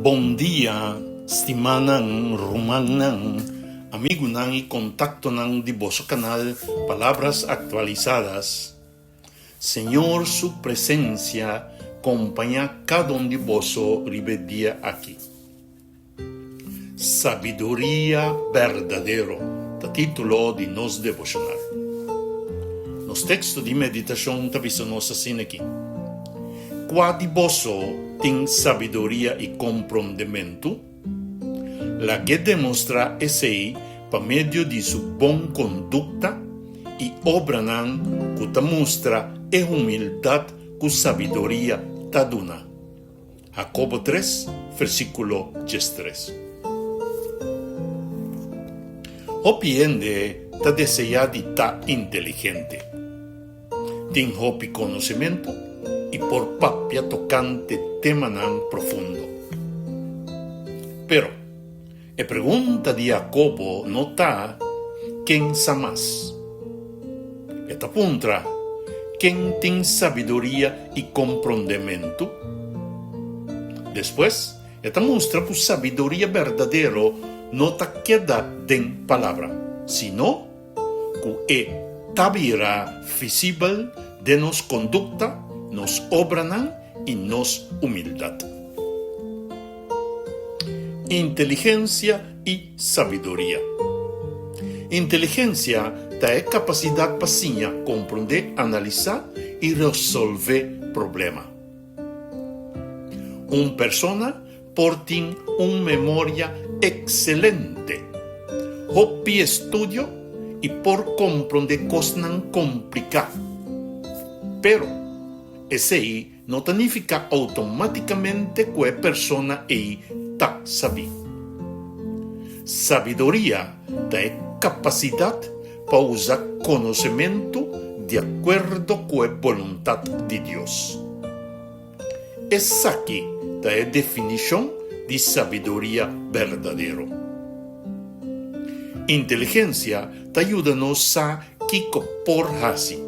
Bon dia, stimanan, rumannan, amigunan i kontaktonan di boso kanal Palabras Actualizadas. Señor su presensia kompañá kada un di boso riba e dia aki. Sabiduria Berdadero ta título di nos devoshonal. Nos teksto di meditashon ta bisa nos asina aki, Kua di boso tin sabiduria i komprondementu? Lag'é demostrá esei pa medio di su bon kondukta i obranan ku ta mustra e humildat ku sabiduria ta duna. Jacobo tres, versíkulo diestres. Hopi hende ta deseá di ta inteligente. Tin hopi konosementu i por papia tokante temanan profundo. Pero, e pregunta di Jacobo no ta, Ken sa mas? E ta puntra, Ken tin sabiduria i komprondementu? Despues, e ta mustra ku sabiduria berdadero no ta keda den palabra, sino ku e ta bira visibel den nos kondukta, nos obranan i nos humildat. Inteligensia i sabiduria. Inteligensia ta e kapasidat pa siña, komprondé, analisá i resolvé problema. Un persona por tin un memoria ekselente, hopi estudio i por komprondé kosnan kompliká. Pero, esei no ta nifiká outomátikamente ku e persona ei ta sabí. Sabiduria ta e kapasidat pa usa konosementu di akuerdo ku e boluntat di Dios. Esaki ta e definishon di sabiduria berdadero. Inteligensia ta yuda nos sa kiko por hasi.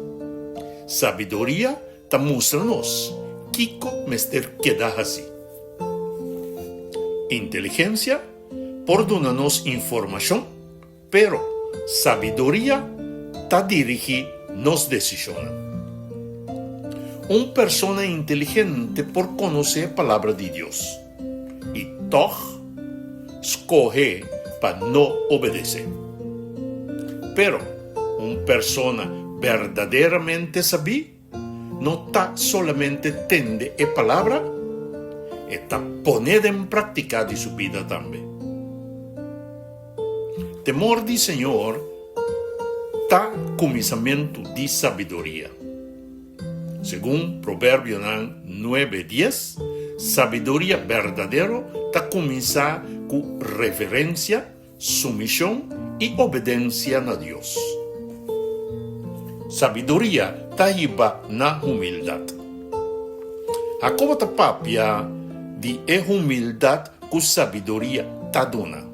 Sabiduria ta mustra nos kiko mester keda hasi. Inteligensia por duna nos informashon, pero sabiduria ta dirigí nos desishonnan. Un persona inteligente por konosé e Palabra di Dios i tòg skohe pa no obedesé. Pero un persona berdaderamente sabí no ta solamente tende e palabra, e ta pone den praktika di su bida tambe. Temor di Señor ta kuminsamentu di sabiduria. Segun Proverbionan nuebe dies, sabiduria berdadero ta kuminsá ku reverensia, Sumishon i obedensia na Dios. Sabiduria ta hiba na humildat. Jacobo ta papia di e humildat ku sabiduria ta duna.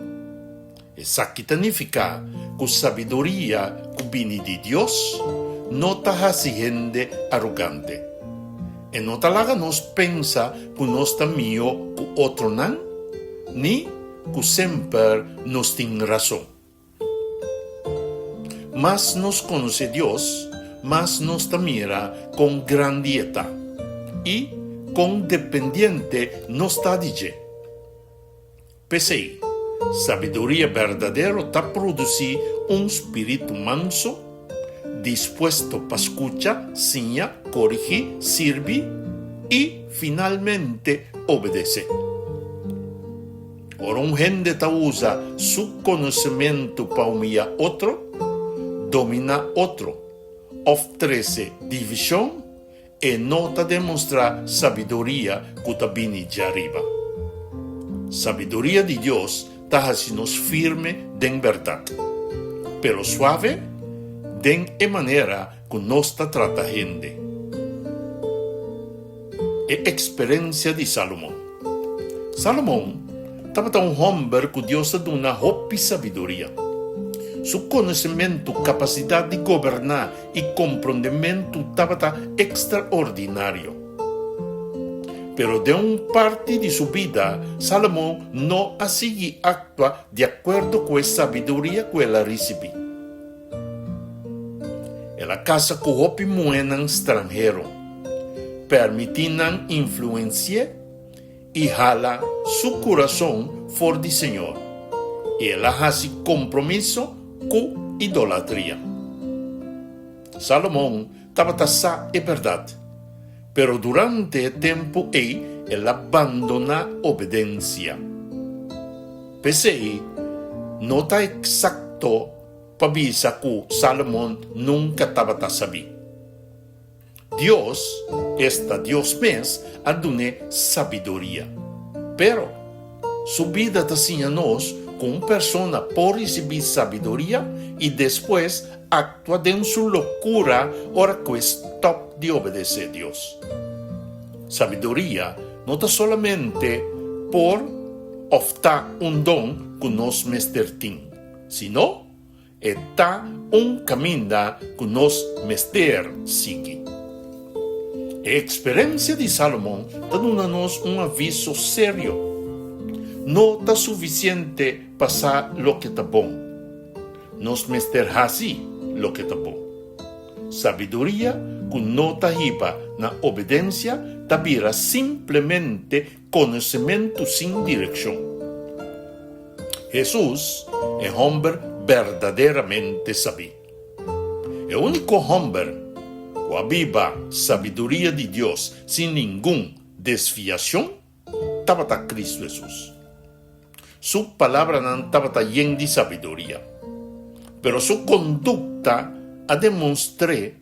Esaki ta nifiká ku sabiduria ku bini di Dios no ta hasi hende arogante. E no ta laga nos pensa ku nos ta mihó ku otronan ni ku semper nos tin rason. Mas nos konosé Dios, mas nos ta mira kon grandi e ta i kon dependiente nos ta di dje. P'esei, sabiduria berdadero ta produsí un spiritu manso, dispuesto pa skucha, siña, korigí, sirbi i finalmente obedesé. Ora un hende ta usa su konosementu pa humiyá otro, dominá otro òf trese divishon, e no ta demostrá sabiduria ku ta bini djariba. Sabiduria di Dios ta hasi nos firme den bèrdat, pero suave den e manera ku nos ta trata hende. E eksperensia di Salomon. Salomon tabata un hòmber ku Dios a duna hopi sabiduria. Su konosementu, kapasidat di goberná i komprondementu tabata ekstraordinario. Pero den un parti di su bida, Salomon no a sigui aktua di akuerdo ku e sabiduria ku el a risibí. El a kasa ku hopi muhénan stranhero, permití nan influensi'é i hala su kurason for di Señor, i el a hasi kompromiso ku idolatria. Salomon tabata sa e bèrdat, pero durante e tempu ei el a bandoná obedensia. P'esei, no ta eksakto pa bisa ku Salomon nunka tabata sabí. Dios, esta Dios mes, a dun'é sabiduria. Pero, su bida ta siña nos ku un persona por risibí sabiduria i despues aktua den su lokura ora ku e stòp di obedesé Dios. Sabiduria no ta solamente por òf ta un don ku nos mester tin, sino E ta un kaminda ku nos mester sigui. E eksperensia di Salomon ta duna nos un aviso serio, No ta sufisiente pa sa loke ta bon. Nos mester hasi loke ta bon. Sabiduria ku no ta hiba na obedensia ta bira simplemente konosementu sin direkshon. Hesus, e hòmber berdaderamente sabí. E úniko hòmber ku a biba sabiduria di Dios sin ningun desviashon tabata Kristu Hesus. Su palabranan tabata yen di sabiduria, pero su kondukta a demostr'é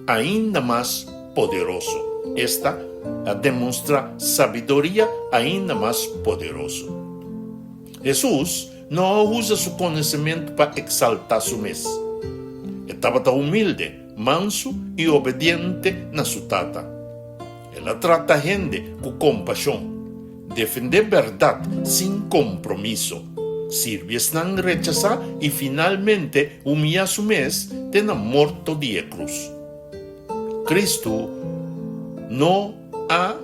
ainda mas poderoso, esta, a demostrá sabiduria ainda mas poderoso. Hesus no a usa su konosementu pa eksaltá su mes. E tabata humilde, mansu i obediente na su Tata. El a trata hende ku kompashon, defendé bèrdat sin kompromiso, sirbi esnan rechasá i finalmente humiyá su mes te na morto di e krus. Kristu no a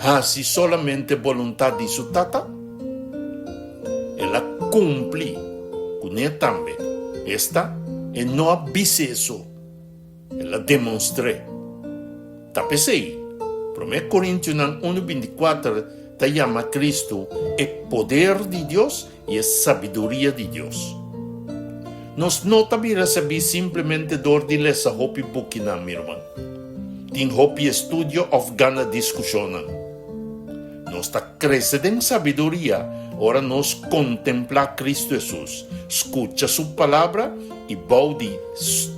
hasi solamente boluntat di su Tata, el a kumpli kuné tambe, esta, e no a bis'é so. El a demonstr'é. Ta p'esei, Promé Korintionan unu bintikuater ta yama Kristu e poder di Dios i e sabiduria di Dios. Nos no ta bira sabí simplemente dor di lesa hopi bukinan, mi ruman. Tin hopi estudio òf gana diskushonnan. Nos ta krese den sabiduria ora nos kontemplá Kristu Hesus, skucha su Palabra i bou di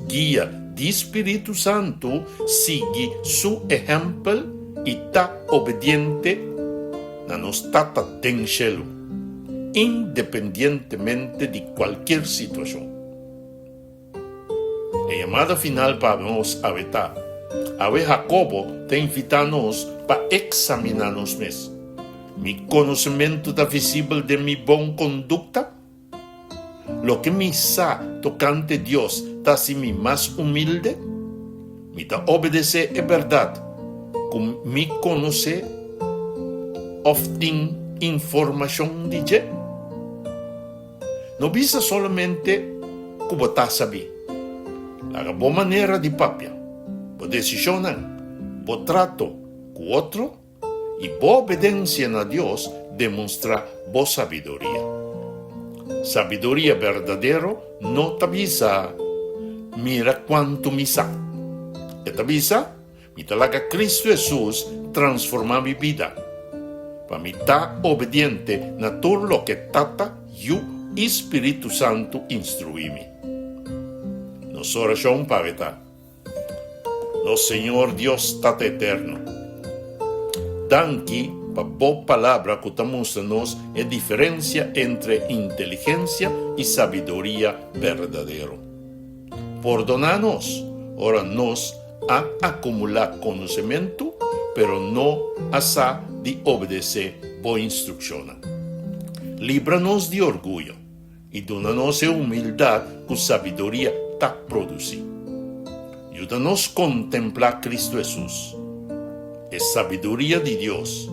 guia di spiritu santu sigui su ehèmpel i ta obediente na nos Tata den shelu, independientemente di kualkier situashon. E yamada final pa nos awe ta, Awe Hakobo ta invitá nos pa eksaminá nos mes. Mi konosementu ta visibel den mi bon kondukta? Loke mi sa tokante Dios ta hasi mi mas humilde? Mi ta obedesé e bèrdat ku mi konosé òf tin informashon di dje? No bisa solamente ku bo ta sabí. Laga bo manera di papia, bo desishonnan, bo trato ku otro i bo obedensia na Dios demostrá bo sabiduria. Sabiduria berdadero no ta bisa, Mira kuantu mi sa. E ta bisa, Mi ta laga Kristu Hesus transformá mi bida, pa mi ta obediente na tur loke Tata, Yu i Spiritu Santu instruí mi. Nos orashon pa ta, Nos Señor Dios Tata Eterno, danki pa Bo Palabra ku ta mustra nos e diferensia entre inteligensia i sabiduria berdadero. Pordoná nos ora nos a akumulá konosementu pero no a sa di obedesé bo instrukshonnan. Libra nos di orguyo i duna nos e humildat ku sabiduria ta produsí. Yuda nos kontemplá Kristu Hesus. E sabiduria di Dios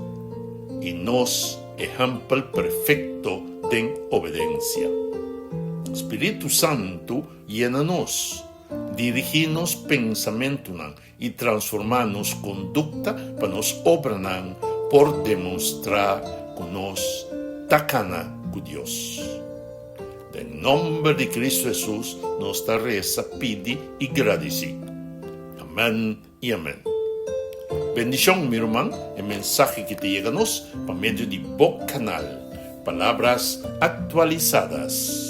i nos ehèmpel perfekto den obedensia. Spiritu Santu yena nos, dirigí nos pensamentunan i transformá nos kondukta pa nos obranan por demostrá ku nos ta kana ku Dios. Den nòmber di Kristu Hesus nos ta resa, pidi i gradisí. Amèn i amèn. Bendishon, mi ruman, e mensahe ki ta yega nos pa medio di bo kanal, Palabras Actualizadas.